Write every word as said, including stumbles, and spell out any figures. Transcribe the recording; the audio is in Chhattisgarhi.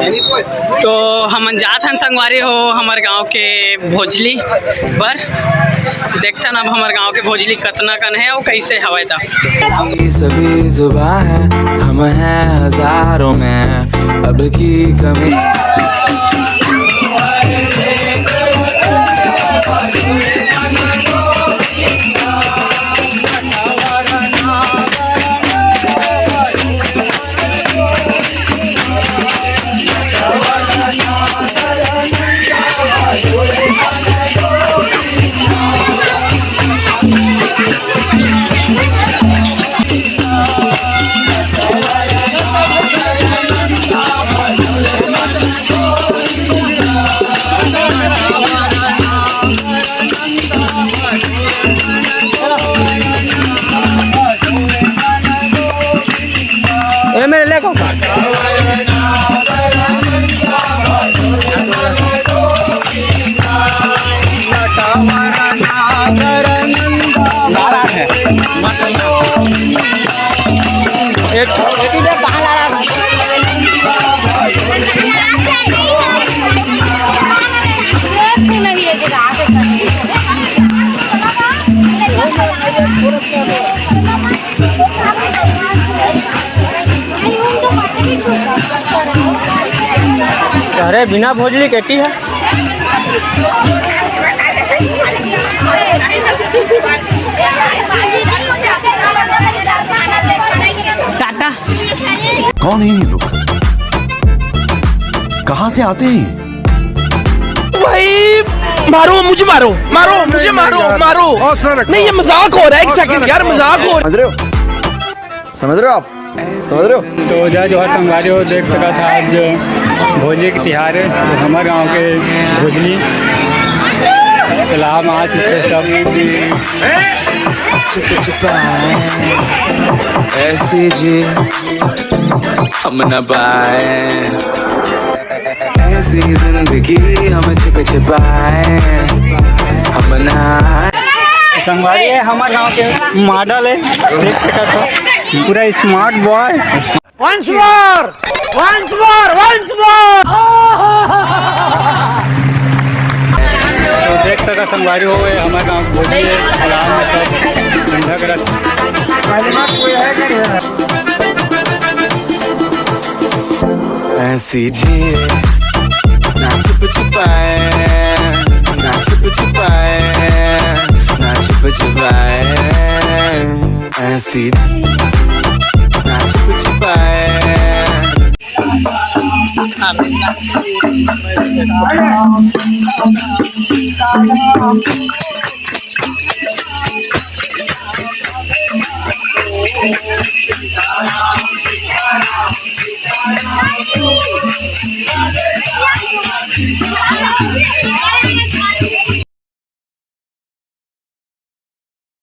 तो हमन जात हन संगवारी हो हमर गांव के भोजली बर। देखथन अब हमर गांव के भोजली कतना कन हे अउ कइसे हवय त। सभी जुबां है, हम हैं हजारों में, अब की कमी। ए मेरे ले कौन सा? अरे बिना भोजली केटी है। टाटा। कौन है ये लोग? कहाँ से आते हैं? भाई मारो, मुझे मारो, मारो, मुझे मारो, मारो। नहीं, ये मजाक हो रहा है, एक सेकंड यार, मजाक हो रहा है। समझ रहे हो? समझ रहे हो आप? समझ रहे हो? तो जय जोहार संगवारी हो, देख सकत हा आज भोजली के तिहार हे, तो हमर गांव के भोजली तालाब में आ चुके हे सब। ऐसी जी हम न पाए, ऐसी जिंदगी हम छिप छिपाए, हम ना। संगवारी हे हमर गांव के मॉडल हे, देख सकत हो पूरा स्मार्ट बॉय। Once more, once more, once more। तो देख सकत संगवारी हो, ये हमर गांव भोजली हे, तालाब में सब ठंडा करत। ऐसी जी ना छुप छुपाए, ना छुप छुपाए, ना छुप छुपाए। ऐसी जी ना छुप छुपाए।